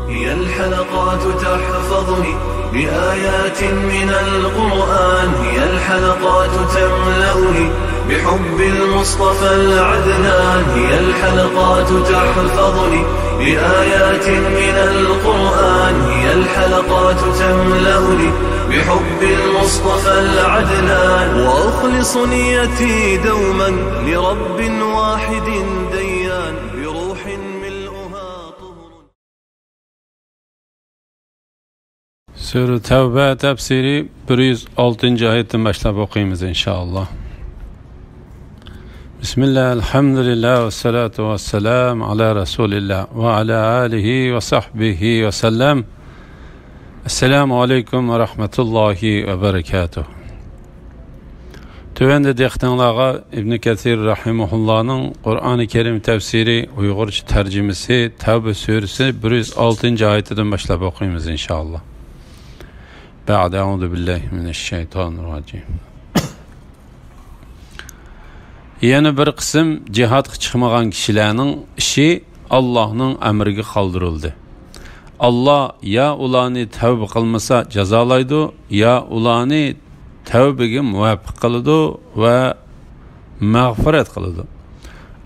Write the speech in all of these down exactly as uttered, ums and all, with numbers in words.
هي الحلقات تحفظني بآيات من القرآن، هي الحلقات تملأني بحب المصطفى العدنان، هي الحلقات تحفظني بآيات من القرآن، هي الحلقات تملأني بحب المصطفى العدنان، وأخلص نيتي دوما لرب واحد ديان، بروح ملؤها طهر. سۈرە تەۋبە تەپسىرى بىر يۈز ئالتىنچى ئايەتتىن باشلاپ ئوقۇيمىز، ئىنشائاللا. بسم الله، الحمد لله، والصلاة والسلام على رسول الله، وعلى آله وصحبه وسلم. السلام عليكم ورحمة الله وبركاته. تۆۋەندە دىققىتىڭلارغا ئىبن كەسىر رەھىمەھۇللانىڭ قۇرئانى كەرىم تەپسىرى، ئۇيغۇرچە تەرجىمىسى، تەۋبە سۈرىسى، بىر يۈز ئالتىنچى ئايىتىدىن باشلاپ ئوقۇيمىز، ئىنشائاللا. بەئدە، ئەئۇزۇ بىللاھى مىنەششەيتانىررەجىم. يەنە بىر قىسىم جىھادقا چىقمىغان كىشىلەرنىڭ ئىشى ئاللاھنىڭ ئەمرىگە قالدۇرۇلدى. ئاللا يا ئۇلارنى تەۋبە قىلمىسا جازالايدۇ، يا ئۇلارنى تەۋبىگە مۇۋەپپەق قىلىدۇ ۋە مەغپىرەت قىلىدۇ.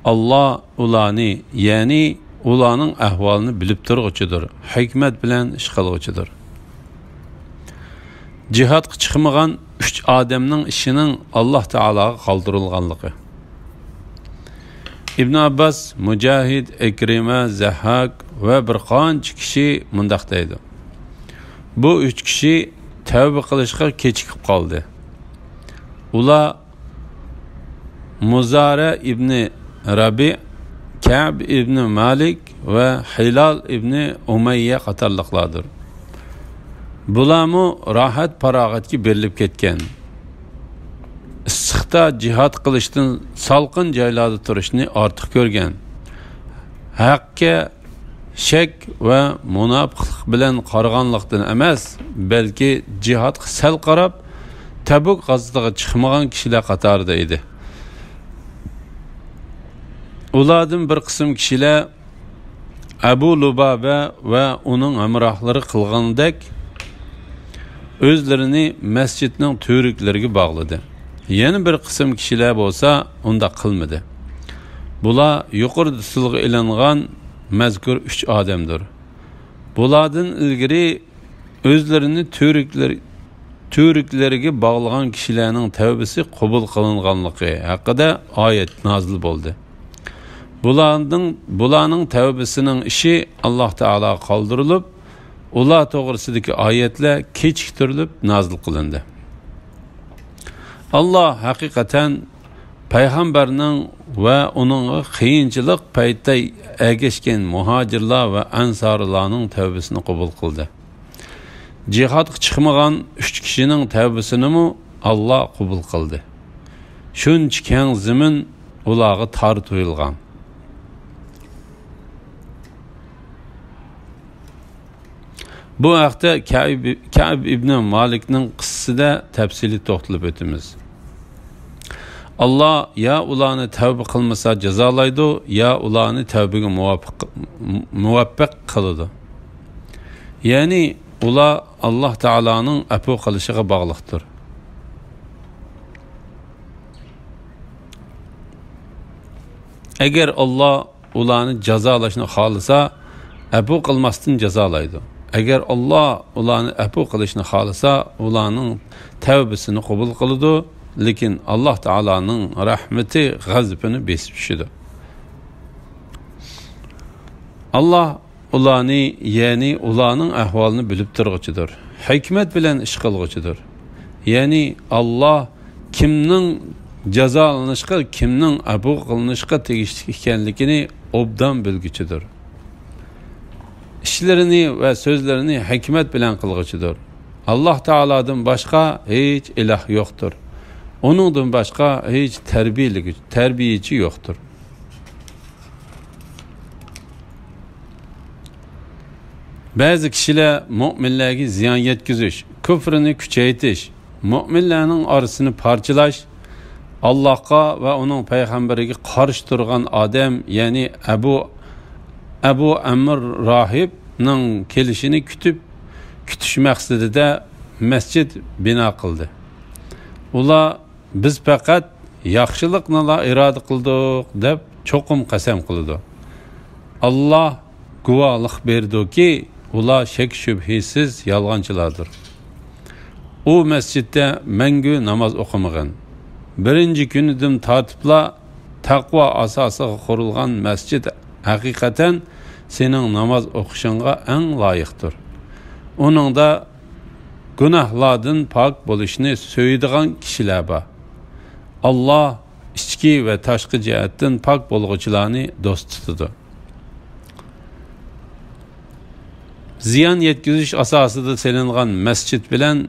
ئاللا ئۇلارنى، يەنى ئۇلارنىڭ ئەھۋالىنى بىلىپ تۇرغۇچىدۇر، ھېكمەت بىلەن ئىش قىلغۇچىدۇر. جىھادقا چىقمىغان ئۈچ ئادەمنىڭ ئىشىنىڭ ئاللا تائالاغا قالدۇرۇلغانلىقى. ئىبن ئابباس، مۇجاھىد، ئىكرىمە، زەھھاك ۋە بىر قانچە كىشى مۇنداق دەيدۇ: بۇ ئۈچ كىشى تەۋبە قىلىشقا كېچىكىپ قالدى. ئۇلار مۇزارە ئىبنى رەبىئ، كەئب ئىبنى مالىك ۋە ھىلال ئىبنى ئۇمەييە قاتارلىقلاردۇر. بۇلارمۇ راھەت-پاراغەتكە بېرىلىپ كەتكەن، ئىسسىقتا جىھاد قىلىشتىن سالقىن جايلاردا تۇرۇشنى ئارتۇق كۆرگەن، ھەققە شەك ۋە مۇناپىقلىق بىلەن قارىغانلىقتىن ئەمەس، بەلكى جىھادقا سەل قاراپ، تەبۇك غازىتىغا چىقمىغان كىشىلەر قاتارىدا ئىدى. ئۇلاردىن بىر قىسىم كىشىلەر ئەبۇ لۇبابە ۋە ئۇنىڭ ھەمراھلىرى قىلغىنىدەك ئۆزلىرىنى مەسچىتنىڭ تۈۋرۈكلىرىگە باغلىدى. يەنە بىر قىسىم كىشىلەر بولسا ئۇنداق قىلمىدى. بۇلار يۇقىرىدا تىلغا ئېلىنغان مەزكۇر ئۈچ ئادەمدۇر. بۇلاردىن ئىلگىرى ئۆزلىرىنى تۈۋرۈكلىرى، تۈۋرۈكلىرىگە باغلىغان كىشىلەرنىڭ تەۋبىسى قوبۇل قىلىنغانلىقى ھەققىدە ئايەت نازىل بولدى. بۇلارنىڭ، بۇلارنىڭ تەۋبىسىنىڭ ئىشى ئاللا تائالاغا قالدۇرۇلۇپ، ئۇلار توغرىسىدىكى ئايەتلەر كېچىكتۈرۈلۈپ نازىل قىلىندى. ئاللا ھەقىقەتەن پەيغەمبەرنىڭ ۋە ئۇنىڭغا قىيىنچىلىق پەيتتە ئەگەشكەن مۇھاجىرلار ۋە ئەنسارىلارنىڭ تەۋبىسىنى قوبۇل قىلدى. جىھادقا چىقمىغان ئۈچ كىشىنىڭ تەۋبىسىنىمۇ ئاللا قوبۇل قىلدى. شۇنچە كەڭ زېمىن ئۇلارغا تار تۇيۇلغان. بۇ ھەقتە كەئب، كەئب ئىبنى مالىكنىڭ قىسسىسىدە تەپسىلىي توختىلىپ ئۆتىمىز. ئاللا يا ئۇلارنى تەۋبە قىلمىسا جازالايدۇ، يا ئۇلارنى تەۋبىگە مۇۋاپىق، مۇۋەپپەق قىلىدۇ. يەنى ئۇلار ئاللا تائالانىڭ ئەپۇ قىلىشىغا باغلىقتۇر. ئەگەر ئاللا ئۇلارنى جازالاشنى خالىسا، ئەپۇ قىلماستىن جازالايدۇ. ئەگەر ئاللا ئۇلارنى ئەپۇ قىلىشنى خالىسا، ئۇلارنىڭ تەۋبىسىنى قوبۇل قىلىدۇ، لېكىن ئاللا تائالانىڭ رەھمىتى، غەزىپىنى بېسىپ چۈشىدۇ. ئاللا ئۇلارنى، يەنى ئۇلارنىڭ ئەھۋالىنى بىلىپ تۇرغۇچىدۇر، ھېكمەت بىلەن ئىش قىلغۇچىدۇر. يەنى ئاللا كىمنىڭ جازالىنىشقا، كىمنىڭ ئەپۇ قىلىنىشقا تېگىشلىك ئىكەنلىكىنى ئوبدان بىلگۈچىدۇر. ئىشلىرىنى ۋە سۆزلىرىنى ھېكمەت بىلەن قىلغۇچىدۇر. ئاللا تائالادىن باشقا ھېچ ئىلاھ يوقتۇر. ئۇنىڭدىن باشقا ھېچ تەربىيىلىگۈچ، تەربىيىچى يوقتۇر. بەزى كىشىلەر مۆمىنلەرگە زىيان يەتكۈزۈش، كۇفرىنى كۈچەيتىش، مۆمىنلەرنىڭ ئارىسىنى پارچىلاش، ئاللاھقا ۋە ئۇنىڭ پەيغەمبىرىگە قارشى تۇرغان ئادەم، يەنى ئەبۇ، ئەبۇ ئەمر راھىب نىڭ كېلىشىنى كۈتۈپ، كۈتۈش مەقسىتىدە مەسچىت بىنا قىلدى. ئۇلار، «بىز پەقەت ياخشىلىقنىلا ئىرادە قىلدۇق» دەپ چوقۇم قەسەم قىلىدۇ. ئاللاھ گۇۋاھلىق بېرىدۇكى، ئۇلار شەك-شۈبھىسىز يالغانچىلاردۇر. ئۇ مەسچىتتە مەڭگۈ ناماز ئوقۇمىغىن. بىرىنچى كۈنىدىن تارتىپلا تەقۋا ئاساسىغا قۇرۇلغان مەسچىت ھەقىقەتەن سېنىڭ ناماز ئوقۇشۇڭغا ئەڭ لايىقتۇر. ئۇنىڭدا گۇناھلاردىن پاك بولۇشنى سۆيىدىغان كىشىلەر بار. ئاللاھ ئىچكى ۋە تاشقى جەھەتتىن پاك بولغۇچىلارنى دوست تۇتىدۇ. زىيان يەتكۈزۈش ئاساسىدا سېلىنغان مەسچىت بىلەن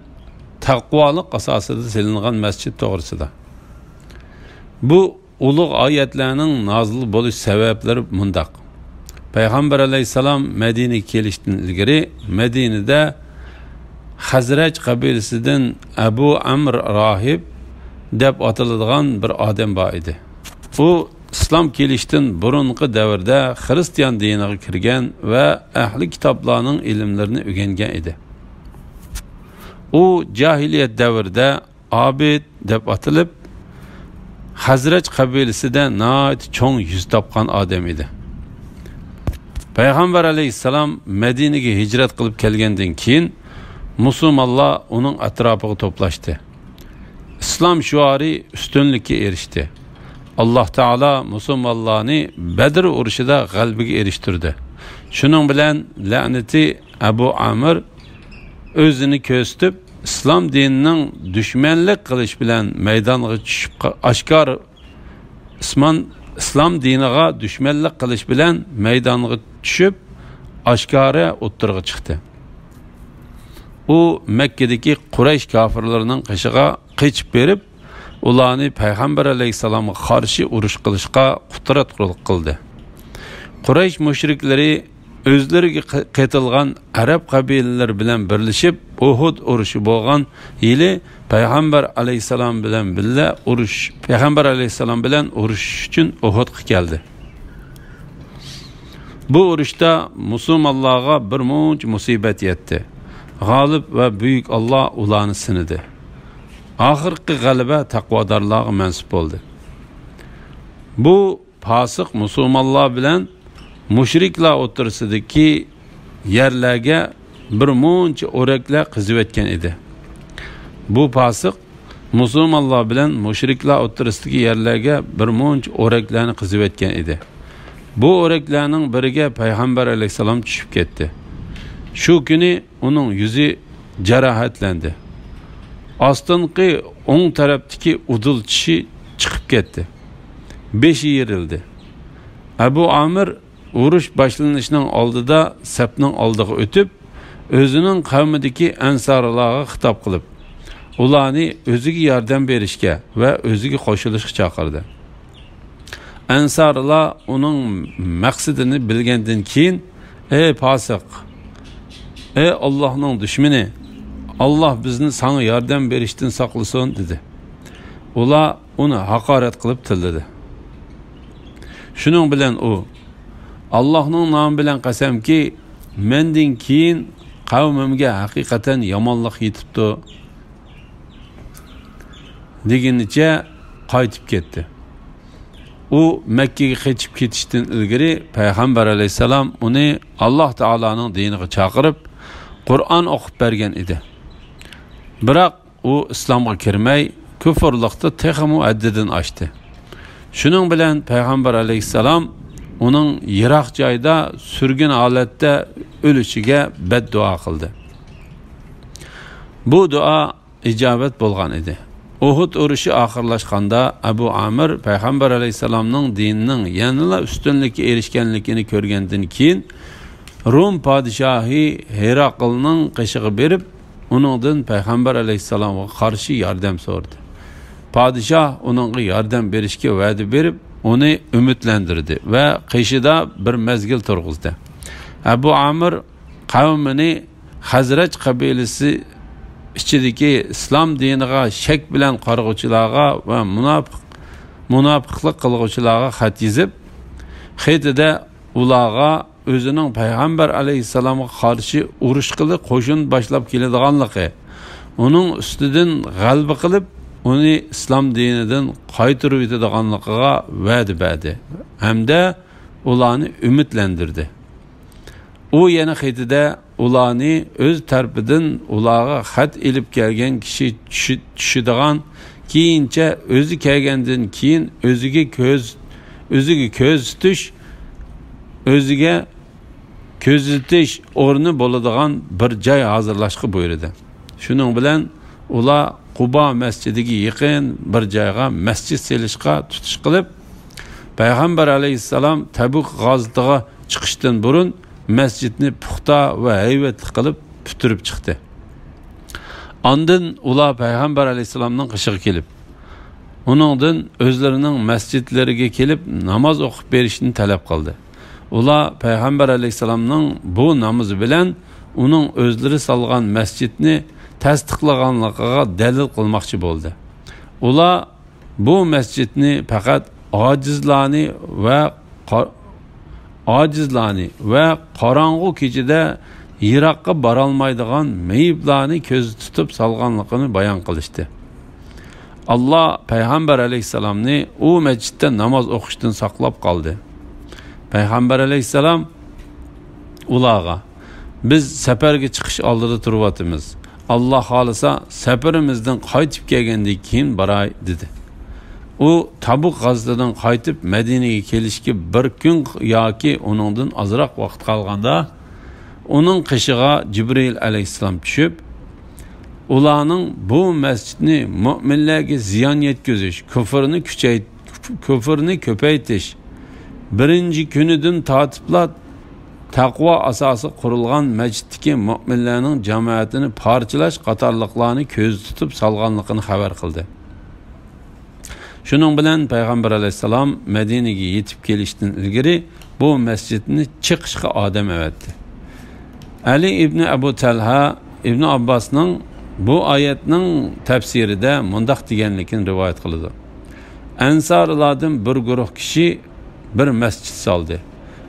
تەقۋالىق ئاساسىدا سېلىنغان مەسچىت توغرىسىدا. بۇ ئۇلۇغ ئايەتلەرنىڭ نازىل بولۇش سەۋەبلىرى مۇنداق. پەيغەمبەر ئەلەيھىسسالام مەدىنىگە كېلىشتىن ئىلگىرى مەدىنىدە خەزرەج قەبىلىسىدىن ئەبۇ ئەمر راھىب دەپ ئاتىلىدىغان بىر ئادەم بار ئىدى. ئۇ ئىسلام كېلىشتىن بۇرۇنقى دەۋردە خىرىستىيان دىنىغا كىرگەن ۋە ئەھلى كىتابلارنىڭ ئىلىملىرىنى ئۆگەنگەن ئىدى. ئۇ جاھىلىيەت دەۋرىدە ئابىد دەپ ئاتىلىپ، خەزرەج قەبىلىسىدە ناھايىتى چوڭ يۈز تاپقان ئادەم ئىدى. پەيغەمبەر ئەلەيھىسسالام مەدىنىگە ھىجرەت قىلىپ كەلگەندىن كېيىن، مۇسۇلمانلار ئۇنىڭ ئەتراپىغا توپلاشتى. ئىسلام شوئارى ئۈستۈنلۈككە ئېرىشتى. ئاللاھ تائالا مۇسۇلمانلارنى بەدر ئۇرۇشىدا غەلىبىگە ئېرىشتۈردى. شۇنىڭ بىلەن لەنىتى ئەبۇ ئامىر ئۆزىنى كۆرسىتىپ، ئىسلام دىنىنىڭ دۈشمەنلىك قىلىش بىلەن مەيدانغا چۈشۈپ، ئاشكارا ئىسمان-، ئىسلام دىنىغا دۈشمەنلىك قىلىش بىلەن مەيدانغا چۈشۈپ، ئاشكارا ئوتتۇرىغا چىقتى. ئۇ مەككىدىكى قۇرەيش كاپىرلىرىنىڭ قېشىغا قېچىپ بېرىپ، ئۇلارنى پەيغەمبەر ئەلەيھىسسالامغا قارشى ئۇرۇش قىلىشقا قۇتراتقۇلۇق قىلدى. قۇرەيش مۇشرىكلىرى ئۆزلىرىگە قې-، قېتىلغان ئەرەب قەبىلىلىرى بىلەن بىرلىشىپ، ئۇھۇد ئۇرۇشى بولغان يىلى پەيغەمبەر ئەلەيھىسسالام بىلەن بىللە ئۇرۇش، پەيغەمبەر ئەلەيھىسسالام بىلەن ئۇرۇشۇش ئۈچۈن ئۇھۇدقا كەلدى. بۇ ئۇرۇشتا مۇسۇلمانلارغا بىر مۇنچە مۇسىبەت يەتتى. غالىب ۋە بۈيۈك ئاللاھ ئۇلارنى سىنىدى. ئاخىرقى غەلىبە تەقۋادارلارغا مەنسۇپ بولدى. بۇ پاسىق مۇسۇلمانلار بىلەن مۇشرىكلار ئوتتۇرىسىدىكى يەرلەرگە بىر مۇنچە ئورەكلەر قېزىۋەتكەن ئىدى. بۇ پاسىق مۇسۇلمانلار بىلەن مۇشرىكلار ئوتتۇرىسىدىكى يەرلەرگە بىر مۇنچە ئورەكلەرنى قېزىۋەتكەن ئىدى. بۇ ئورەكلەرنىڭ بىرىگە پەيغەمبەر ئەلەيھىسسالام چۈشۈپ كەتتى. شۇ كۈنى ئۇنىڭ يۈزى جاراھەتلەندى. ئاستىنقى ئوڭ تەرەپتىكى ئۇدۇل چىشى چىقىپ كەتتى. بېشى يېرىلدى. ئەبۇ ئامىر ئۇرۇش باشلىنىشنىڭ ئالدىدا سەپنىڭ ئالدىغا ئۆتۈپ، ئۆزىنىڭ قەۋمىدىكى ئەنسارلارغا خىتاب قىلىپ، ئۇلارنى ئۆزىگە ياردەم بېرىشكە ۋە ئۆزىگە قوشۇلۇشقا چاقىردى. ئەنسارلار ئۇنىڭ مەقسىتىنى بىلگەندىن كېيىن، «ئەي پاسىق! ئەي ئاللاھنىڭ دۈشمىنى! ئاللاھ بىزنى ساڭا ياردەم بېرىشتىن ساقلىسۇن!» دېدى. ئۇلار ئۇنى ھاقارەت قىلىپ تىللىدى. شۇنىڭ بىلەن ئۇ، «ئاللاھنىڭ نامى بىلەن قەسەمكى، مەندىن كېيىن قەۋمىمگە ھەقىقەتەن يامانلىق يېتىپتۇ» دېگىنىچە قايتىپ كەتتى. ئۇ مەككىگە قېچىپ كېتىشتىن ئىلگىرى پەيغەمبەر ئەلەيھىسسالام ئۇنى ئاللاھ تائالانىڭ دىنىغا چاقىرىپ، قۇرئان ئوقۇپ بەرگەن ئىدى. بىراق ئۇ ئىسلامغا كىرمەي، كۇفرلۇقتا تېخىمۇ ھەددىدىن ئاشتى. شۇنىڭ بىلەن پەيغەمبەر ئەلەيھىسسالام ئۇنىڭ يىراق جايدا سۈرگۈن ھالەتتە ئۆلۈشىگە بەددۇئا قىلدى. بۇ دۇئا ئىجابەت بولغان ئىدى. ئۇھۇد ئۇرۇشى ئاخىرلاشقاندا، ئەبۇ ئامىر پەيغەمبەر ئەلەيھىسسالامنىڭ دىنىنىڭ يەنىلا ئۈستۈنلۈككە ئېرىشكەنلىكىنى كۆرگەندىن كېيىن، روم پادىشاھى ھېراقلنىڭ قېشىغا بېرىپ، ئۇنىڭدىن پەيغەمبەر ئەلەيھىسسالامغا قارشى ياردەم سورىدى. پادىشاھ ئۇنىڭغا ياردەم بېرىشكە ۋەدە بېرىپ، ئۇنى ئۈمىدلەندۈردى ۋە قېشىدا بىر مەزگىل تۇرغۇزدى. ئەبۇ ئامىر قەۋمىنى خەزرەج قەبىلىسى ئىچىدىكى ئىسلام دىنىغا شەك بىلەن قارىغۇچىلارغا ۋە مۇناپىق، مۇناپىقلىق قىلغۇچىلارغا خەت يېزىپ، خېتىدە ئۇلارغا ئۆزىنىڭ پەيغەمبەر ئەلەيھىسسالامغا قارشى ئۇرۇشقىلى قوشۇن باشلاپ كېلىدىغانلىقى، ئۇنىڭ ئۈستىدىن غەلىبە قىلىپ، ئۇنى ئىسلام دىنىدىن قايتۇرۇۋېتىدىغانلىقىغا ۋەدە بەردى ھەمدە ئۇلارنى ئۈمىدلەندۈردى. ئۇ يەنە خېتىدە ئۇلارنى ئۆز تەرىپىدىن ئۇلارغا خەت ئېلىپ كەلگەن كىشى چۈشى-، چۈشىدىغان، كېيىنچە ئۆزى كەلگەندىن كېيىن ئۆزىگە كۆز-، ئۆزىگە كۆزىتىش، ئۆزىگە كۆزىتىش ئورنى بولىدىغان بىر جاي ھازىرلاشقا بۇيرۇدى. شۇنىڭ بىلەن ئۇلار قۇبا مەسچىتىگە يېقىن بىر جايغا مەسچىت سېلىشقا تۇتۇش قىلىپ، پەيغەمبەر ئەلەيھىسسالام تەبۇك غازىتىغا چىقىشتىن بۇرۇن مەسچىتنى پۇختا ۋە ھەيۋەتلىك قىلىپ پۈتتۈرۈپ چىقتى. ئاندىن ئۇلار پەيغەمبەر ئەلەيھىسسالامنىڭ قېشىغا كېلىپ، ئۇنىڭدىن ئۆزلىرىنىڭ مەسچىتلىرىگە كېلىپ ناماز ئوقۇپ بېرىشنى تەلەپ قىلدى. ئۇلار پەيغەمبەر ئەلەيھىسسالامنىڭ بۇ نامىزى بىلەن ئۇنىڭ ئۆزلىرى سالغان مەسچىتنى تەستىقلىغانلىقىغا دەلىل قىلماقچى بولدى. ئۇلار بۇ مەسچىتنى پەقەت ئاجىزلارنى ۋە قا-، ئاجىزلارنى ۋە قاراڭغۇ كېچىدە يىراققا بارالمايدىغان مېيىپلارنى كۆزدە تۇتۇپ سالغانلىقىنى بايان قىلىشتى. ئاللا پەيغەمبەر ئەلەيھىسسالامنى ئۇ مەسچىتتە ناماز ئوقۇشتىن ساقلاپ قالدى. پەيغەمبەر ئەلەيھىسسالام ئۇلارغا، «بىز سەپەرگە چىقىش ئالدىدا تۇرۇۋاتىمىز. ئاللا خالىسا، سەپىرىمىزدىن قايتىپ كەلگەندىن كېيىن باراي» دېدى. ئۇ تەبۇك غازىتىدىن قايتىپ مەدىنىگە كېلىشكە بىر كۈن ياكى ئۇنىڭدىن ئازراق ۋاقىت قالغاندا، ئۇنىڭ قېشىغا جىبرىئىل ئەلەيھىسسالام چۈشۈپ، ئۇلارنىڭ بۇ مەسچىتنى مۆمىنلەرگە زىيان يەتكۈزۈش، كۇفرنى كۈچەيت-، كۇفرنى كۆپەيتىش، بىرىنچى كۈنىدىن تارتىپلا تەقۋا ئاساسى قۇرۇلغان مەسچىتتىكى مۆمىنلەرنىڭ جامائىتىنى پارچىلاش قاتارلىقلارنى كۆزدە تۇتۇپ سالغانلىقىنى خەۋەر قىلدى. شۇنىڭ بىلەن پەيغەمبەر ئەلەيھىسسالام مەدىنىگە يېتىپ كېلىشتىن ئىلگىرى بۇ مەسچىتنى چېقىشقا ئادەم ئەۋەتتى. ئەلى ئىبنى ئەبۇ تەلھە ئىبنى ئابباسنىڭ بۇ ئايەتنىڭ تەپسىرىدە مۇنداق دېگەنلىكىنى رىۋايەت قىلىدۇ: ئەنسارلاردىن بىر گۇرۇھ كىشى بىر مەسچىت سالدى.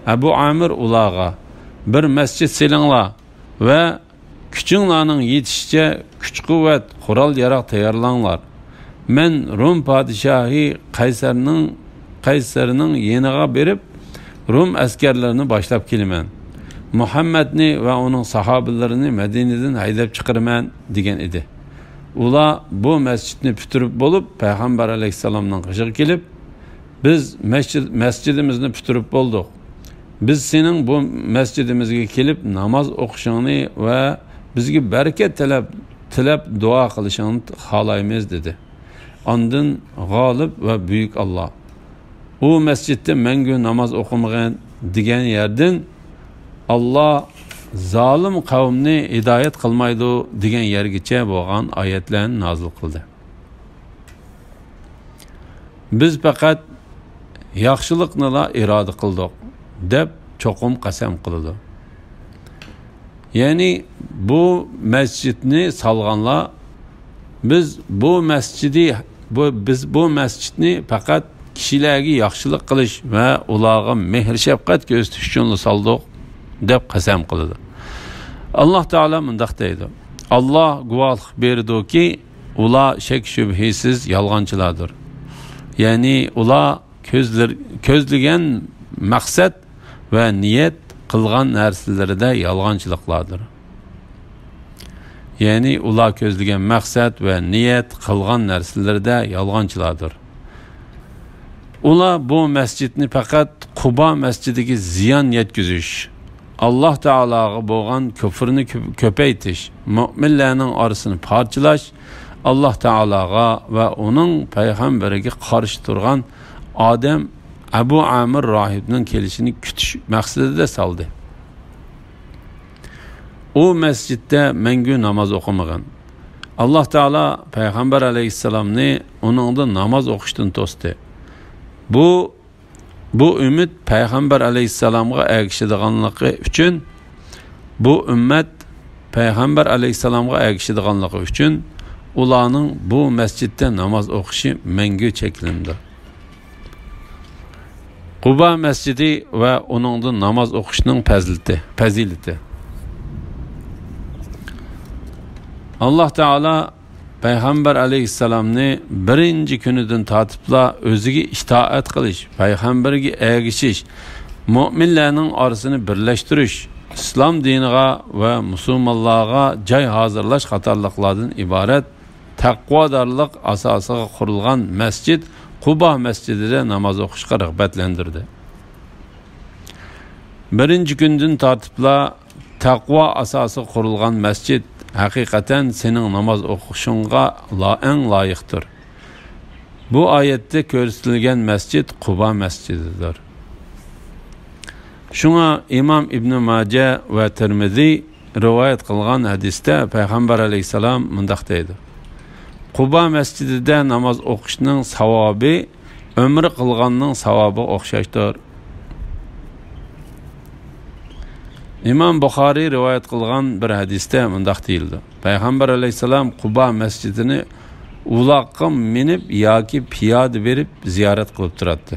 ئەبۇ ئامىر ئۇلارغا، «بىر مەسچىت سېلىڭلار ۋە كۈچۈڭلارنىڭ يېتىشىچە كۈچ-قۇۋۋەت، قورال-ياراغ تەييارلاڭلار. مەن رۇم پادىشاھى قەيسەرنىڭ، قەيسەرنىڭ يېنىغا بېرىپ، رۇم ئەسكەرلىرىنى باشلاپ كېلىمەن. مۇھەممەدنى ۋە ئۇنىڭ ساھابىلىرىنى مەدىنىدىن ھەيدەپ چىقىرىمەن» دېگەن ئىدى. ئۇلار بۇ مەسچىتنى پۈتتۈرۈپ بولۇپ، پەيغەمبەر ئەلەيھىسسالامنىڭ قېشىغا كېلىپ، «بىز مەسچىت-، مەسچىتىمىزنى پۈتتۈرۈپ بولدۇق. بىز سېنىڭ بۇ مەسچىتىمىزگە كېلىپ ناماز ئوقۇشۇڭنى ۋە بىزگە بەرىكەت تىلەپ، تىلەپ دۇئا قىلىشىڭنى خالايمىز» دېدى. ئاندىن «غالىب ۋە بۈيۈك ئاللا، ئۇ مەسچىتتە مەڭگۈ ناماز ئوقۇمىغىن» دېگەن يەردىن «ئاللا زالىم قەۋمنى ھىدايەت قىلمايدۇ» دېگەن يەرگىچە بولغان ئايەتلەرنى نازىل قىلدى. «بىز پەقەت ياخشىلىقنىلا ئىرادە قىلدۇق» دەپ چوقۇم قەسەم قىلىدۇ. يەنى بۇ مەسچىتنى سالغانلار، «بىز بۇ مەسچىدى، بۇ، بىز بۇ مەسچىتنى پەقەت كىشىلەرگە ياخشىلىق قىلىش ۋە ئۇلارغا مېھىر-شەپقەت كۆرسىتىش ئۈچۈنلا سالدۇق» دەپ قەسەم قىلىدۇ. ئاللا تائالا مۇنداق دەيدۇ: «ئاللا گۇۋاھلىق بېرىدۇكى، ئۇلار شەك-شۈبھىسىز يالغانچىلاردۇر.» يەنى ئۇلار كۆزلىر-، كۆزلىگەن مەقسەت ۋە نىيەت قىلغان نەرسىلىرىدە يالغانچىلىقلاردۇر. يەنى ئۇلار كۆزلىگەن مەقسەت ۋە نىيەت قىلغان نەرسىلىرىدە يالغانچىلاردۇر. ئۇلار بۇ مەسچىتنى پەقەت قۇبا مەسچىتىگە زىيان يەتكۈزۈش، ئاللا تائالاغا بولغان كۇفرنى كۆپ-، كۆپەيتىش، مۆمىنلەرنىڭ ئارىسىنى پارچىلاش، ئاللا تائالاغا ۋە ئۇنىڭ پەيغەمبىرىگە قارشى تۇرغان ئادەم ئەبۇ ئامىر راھىبنىڭ كېلىشىنى كۈتۈش مەقسىتىدە سالدى. ئۇ مەسچىتتە مەڭگۈ ناماز ئوقۇمىغان. ئاللا تائالا پەيغەمبەر ئەلەيھىسسالامنى ئۇنىڭدا ناماز ئوقۇشتىن توستى. بۇ، بۇ ئۈمىد پەيغەمبەر ئەلەيھىسسالامغا ئەگىشىدىغانلىقى ئۈچۈن، بۇ ئۈممەت پەيغەمبەر ئەلەيھىسسالامغا ئەگىشىدىغانلىقى ئۈچۈن، ئۇلارنىڭ بۇ مەسچىتتە ناماز ئوقۇشى مەڭگۈ چەكلىنىدۇ. قۇبا مەسچىتى ۋە ئۇنىڭدا ناماز ئوقۇشنىڭ پەزىلىتى، پەزىلىتى. ئاللاھ تائالا پەيغەمبەر ئەلەيھىسسالامنى بىرىنچى كۈنىدىن تارتىپلا ئۆزىگە ئىتائەت قىلىش، پەيغەمبەرگە ئەگىشىش، مۆمىنلەرنىڭ ئارىسىنى بىرلەشتۈرۈش، ئىسلام دىنىغا ۋە مۇسۇلمانلارغا جاي ھازىرلاش قاتارلىقلاردىن ئىبارەت تەقۋادارلىق ئاساسىغا قۇرۇلغان مەسچىت قۇبا مەسچىتىدە ناماز ئوقۇشقا رىغبەتلەندۈردى. بىرىنچى كۈندىن تارتىپلا تەقۋا ئاساسىغا قۇرۇلغان مەسچىت ھەقىقەتەن سېنىڭ ناماز ئوقۇشۇڭغا لا-، ئەڭ لايىقتۇر. بۇ ئايەتتە كۆرسىتىلگەن مەسچىت قۇبا مەسچىتىدۇر. شۇڭا ئىمام ئىبنى ماجە ۋە تىرمىزى رىۋايەت قىلغان ھەدىستە پەيغەمبەر ئەلەيھىسسالام مۇنداق دەيدۇ: «قۇبا مەسچىتىدە ناماز ئوقۇشنىڭ ساۋابى ئۆمرە قىلغاننىڭ ساۋابىغا ئوخشاشتۇر.» ئىمام بۇخارىي رىۋايەت قىلغان بىر ھەدىستە مۇنداق دېيىلدى: پەيغەمبەر ئەلەيھىسسالام قۇبا مەسچىتىنى ئۇلاغقا مىنىپ ياكى پىيادە بېرىپ زىيارەت قىلىپ تۇراتتى.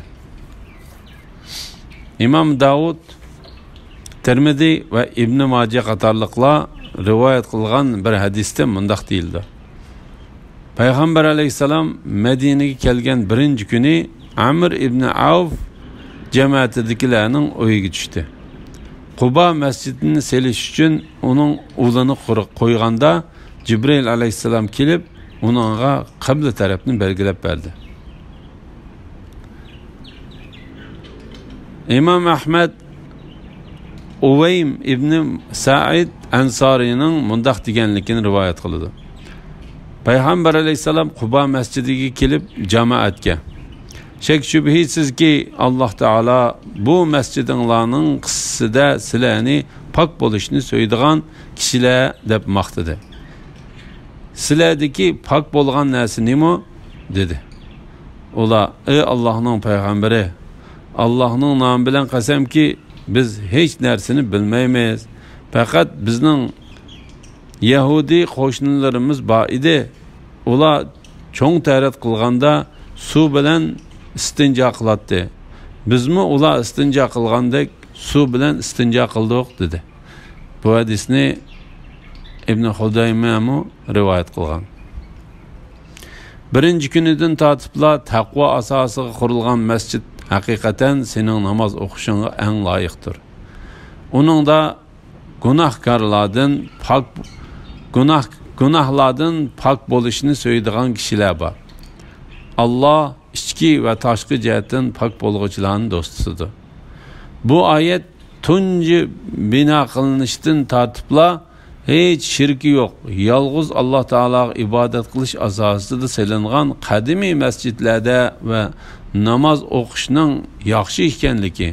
ئىمام داۋۇد، تىرمىزى ۋە ئىبنى ماجە قاتارلىقلار رىۋايەت قىلغان بىر ھەدىستە مۇنداق دېيىلدى: پەيغەمبەر ئەلەيھىسسالام مەدىنىگە كەلگەن بىرىنچى كۈنى ئەمر ئىبنى ئەۋف جەمەتىدىكىلەرنىڭ ئۆيىگە چۈشتى. قۇبا مەسچىتىنى سېلىش ئۈچۈن ئۇنىڭ ئۇلىنى قۇر-، قويغاندا، جىبرىئىل ئەلەيھىسسالام كېلىپ، ئۇنىڭغا قىبلە تەرەپنى بەلگىلەپ بەردى. ئىمام ئەھمەد ئۇۋەيم ئىبنى سەئىد ئەنسارىينىڭ مۇنداق دېگەنلىكىنى رىۋايەت قىلىدۇ: پەيغەمبەر ئەلەيھىسسالام قۇبا مەسچىتىگە كېلىپ جامائەتكە: «شەك-شۈبھىسىزكى، ئاللاھ تائالا بۇ مەسچىتىڭلارنىڭ قىسسىسىدە سىلەرنى پاك بولۇشنى سۆيىدىغان كىشىلەر دەپ ماختىدى. سىلەردىكى پاك بولغان نەرسە نېمە؟» دېدى. ئۇلار: «ئەي ئاللاھنىڭ پەيغەمبىرى، ئاللاھنىڭ نامى بىلەن قەسەمكى، بىز ھېچ نەرسىنى بىلمەيمىز. پەقەت بىزنىڭ يەھۇدىي قوشنىلىرىمىز بار ئىدى. ئۇلار چوڭ تەرەت قىلغاندا سۇ بىلەن ئىستىنجا قىلاتتى. بىزمۇ ئۇلار ئىستىنجا قىلغاندەك سۇ بىلەن ئىستىنجا قىلدۇق» دېدى. بۇ ھەدىسنى ئىبن خۇزەيمەمۇ رىۋايەت قىلغان. بىرىنچى كۈنىدىن تارتىپلا تەقۋا ئاساسىغا قۇرۇلغان مەسچىت ھەقىقەتەن سېنىڭ ناماز ئوقۇشۇڭغا ئەڭ لايىقتۇر. ئۇنىڭدا گۇناھكارلاردىن پاك، گۇناھ، گۇناھلاردىن پاك بولۇشنى سۆيىدىغان كىشىلەر بار. ئاللاھ ئىچكى ۋە تاشقى جەھەتتىن پاك بولغۇچىلارنىڭ دوستىدۇر. بۇ ئايەت تۇنجى بىنا قىلىنىشتىن تارتىپلا ھېچ شېرىكى يوق، يالغۇز ئاللاھ تائالاغا ئىبادەت قىلىش ئاساسىدا سېلىنغان قەدىمىي مەسچىتلەردە ۋە ناماز ئوقۇشنىڭ ياخشى ئىكەنلىكى،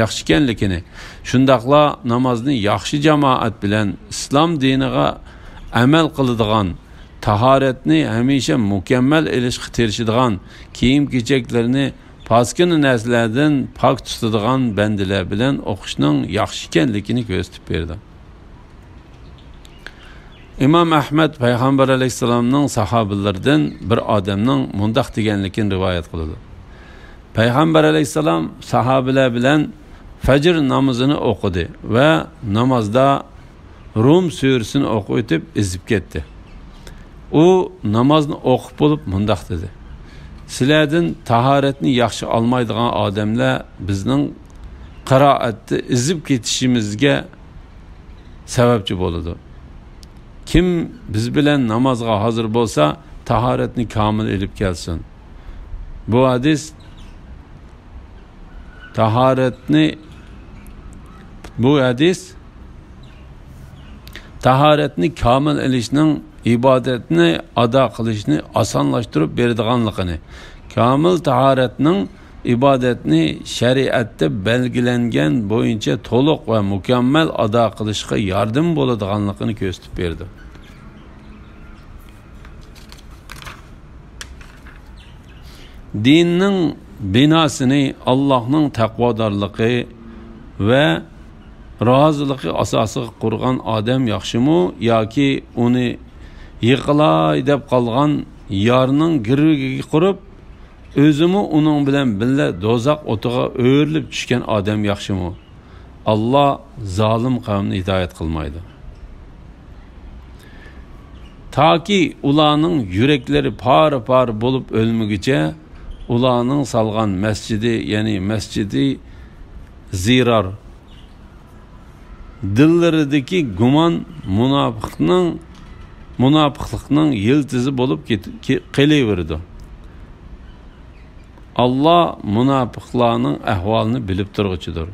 ياخشى ئىكەنلىكىنى، شۇنداقلا نامازنى ياخشى جامائەت بىلەن ئىسلام دىنىغا ئەمەل قىلىدىغان، تاھارەتنى ھەمىشە مۇكەممەل ئېلىشقا تىرىشىدىغان، كىيىم-كېچەكلىرىنى پاسكىنا نەرسىلەردىن پاك تۇتىدىغان بەندىلەر بىلەن ئوقۇشنىڭ ياخشى ئىكەنلىكىنى كۆرسىتىپ بېرىدۇ. ئىمام ئەھمەد پەيغەمبەر ئەلەيھىسسالامنىڭ ساھابىلىرىدىن بىر ئادەمنىڭ مۇنداق دېگەنلىكىنى رىۋايەت قىلىدۇ: پەيغەمبەر ئەلەيھىسسالام ساھابىلەر بىلەن فەجر نامىزىنى ئوقۇدى ۋە نامازدا رۇم سۈرىسىنى ئوقۇۋېتىپ ئېزىپ كەتتى. ئۇ نامازنى ئوقۇپ بولۇپ مۇنداق دېدى: «سىلەردىن تاھارەتنى ياخشى ئالمايدىغان ئادەملەر بىزنىڭ قىرائەتتە ئېزىپ كېتىشىمىزگە سەۋەبچى بولىدۇ. كىم بىز بىلەن نامازغا ھازىر بولسا، تاھارەتنى كامىل ئېلىپ كەلسۇن.» بۇ ھەدىس تاھارەتنى، بۇ ھەدىس تاھارەتنى كامىل ئېلىشنىڭ ئىبادەتنى ئادا قىلىشنى ئاسانلاشتۇرۇپ بېرىدىغانلىقىنى، كامىل تاھارەتنىڭ ئىبادەتنى شەرىئەتتە بەلگىلەنگەن بويىچە تولۇق ۋە مۇكەممەل ئادا قىلىشقا ياردىمى بولىدىغانلىقىنى كۆرسىتىپ بېرىدۇ. دىننىڭ بىناسىنى ئاللاھنىڭ تەقۋادارلىقى ۋە رازىلىقى ئاساسىغا قۇرغان ئادەم ياخشىمۇ ياكى ئۇنى يىقىلاي دەپ قالغان يارنىڭ گىرۋىكىگە قۇرۇپ، ئۆزىمۇ ئۇنىڭ بىلەن بىللە دوزاخ ئوتىغا ئۆرۈلۈپ چۈشكەن ئادەم ياخشىمۇ؟ ئاللا زالىم قەۋمنى ھىدايەت قىلمايدۇ. تاكى ئۇلارنىڭ يۈرەكلىرى پارە-پارە بولۇپ ئۆلمىگۈچە، ئۇلارنىڭ سالغان مەسچىدى، يەنى مەسچىدى زىرار، دىللىرىدىكى گۇمان مۇناپىقنىڭ، مۇناپىقلىقنىڭ يىلتىزى بولۇپ كېتىپ، كې-، قېلىۋېرىدۇ. ئاللا مۇناپىقلارنىڭ ئەھۋالىنى بىلىپ تۇرغۇچىدۇر.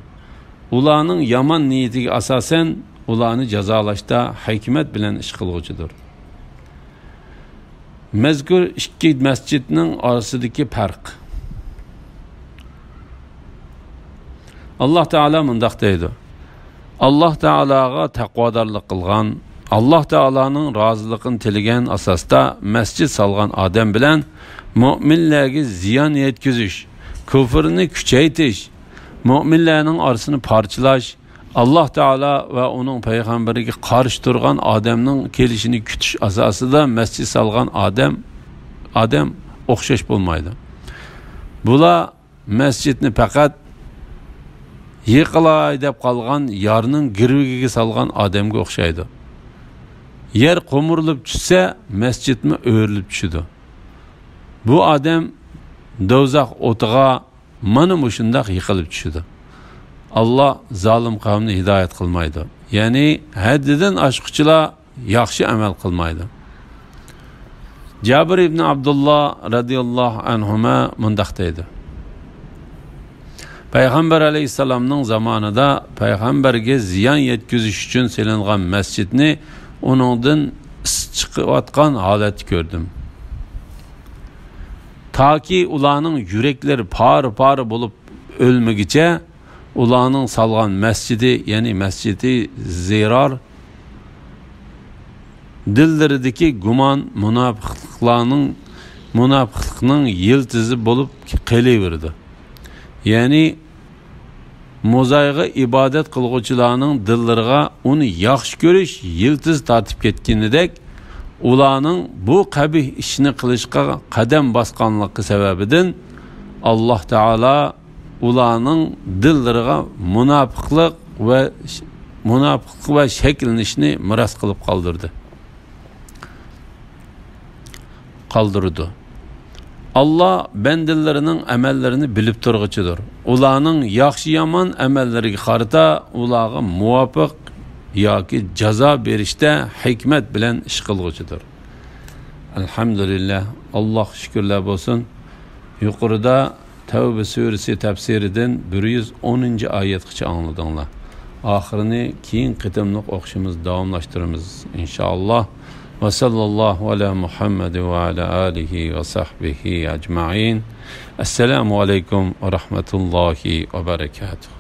ئۇلارنىڭ يامان نىيىتىگە ئاساسەن، ئۇلارنى جازالاشتا ھېكمەت بىلەن ئىش قىلغۇچىدۇر. مەزكۇر ئىككى مەسچىتنىڭ ئارىسىدىكى پەرق. ئاللا تائالا مۇنداق دەيدۇ: ئاللا تائالاغا تەقۋادارلىق قىلغان، ئاللا تائالانىڭ رازىلىقىنى تىلىگەن ئاساستا مەسچىت سالغان ئادەم بىلەن مۆمىنلەرگە زىيان يەتكۈزۈش، كۇفرنى كۈچەيتىش، مۆمىنلەرنىڭ ئارىسىنى پارچىلاش، ئاللا تائالا ۋە ئۇنىڭ پەيغەمبىرىگە قارشى تۇرغان ئادەمنىڭ كېلىشىنى كۈتۈش ئاساسىدا مەسچىت سالغان ئادەم، ئادەم ئوخشاش بولمايدۇ. بۇلار مەسچىتنى پەقەت يىقىلاي دەپ قالغان يارنىڭ گىرۋىكىگە سالغان ئادەمگە ئوخشايدۇ. يەر قومۇرۇلۇپ چۈشسە، مەسچىتمۇ ئۆرۈلۈپ چۈشىدۇ. بۇ ئادەم دوزاخ ئوتىغا مانا مۇشۇنداق يىقىلىپ چۈشىدۇ. ئاللا زالىم قەۋمنى ھىدايەت قىلمايدۇ. يەنى ھەددىدىن ئاشقۇچىلار ياخشى ئەمەل قىلمايدۇ. جابىر ئىبن ئابدۇللا رەزىياللاھۇ ئەنھۇما مۇنداق دەيدۇ: پەيغەمبەر ئەلەيھىسسالامنىڭ زامانىدا پەيغەمبەرگە زىيان يەتكۈزۈش ئۈچۈن سېلىنغان مەسچىتنى ئۇنىڭدىن ئىس چىقىۋاتقان ھالەتتە كۆردۈم. تاكى ئۇلارنىڭ يۈرەكلىرى پارە-پارە بولۇپ ئۆلمىگۈچە، ئۇلارنىڭ سالغان مەسچىتى، يەنى مەسچىتى زىرار، دىللىرىدىكى گۇمان مۇناپىقلىقلارنىڭ، مۇناپىقلىقنىڭ يىلتىزى بولۇپ قېلىۋېرىدۇ. يەنى موزايغا ئىبادەت قىلغۇچىلارنىڭ دىللىرىغا ئۇنى ياخشى كۆرۈش يىلتىزى تارتىپ كەتكىنىدەك، ئۇلارنىڭ بۇ قەبىھ ئىشنى قىلىشقا قەدەم باسقانلىقى سەۋەبىدىن، ئاللا تائالا ئۇلارنىڭ دىللىرىغا مۇناپىقلىق ۋە، مۇناپىقلىق ۋە شەكلىنىشنى مىراس قىلىپ قالدۇردى. قالدۇرىدۇ. ئاللا بەندىلىرىنىڭ ئەمەللىرىنى بىلىپ تۇرغۇچىدۇر. ئۇلارنىڭ ياخشى-يامان ئەمەللىرىگە قارىتا ئۇلارغا مۇۋاپىق ياكى جازا بېرىشتە ھېكمەت بىلەن ئىش قىلغۇچىدۇر. ئەلھەمدۇلىللاھ، ئاللاھقا شۈكۈرلەر بولسۇن. يۇقىرىدا تەۋبە سۈرىسى تەپسىرىدىن بىر يۈز ئونىنچى ئايەتكىچە ئاڭلىدىڭلار. ئاخىرىنى كېيىنكى قېتىملىق ئوقۇشىمىز داۋاملاشتۇرىمىز، ئىنشائاللاھ. ۋە ساللاللاھۇ ئەلا مۇھەممەد ۋە ئەلا ئالىھى ۋە سەھبىھى ئەجمەئىن. ئەسسالامۇ ئەلەيكۇم ۋە رەھمەتۇللاھى ۋە بەرەكاتۇھ.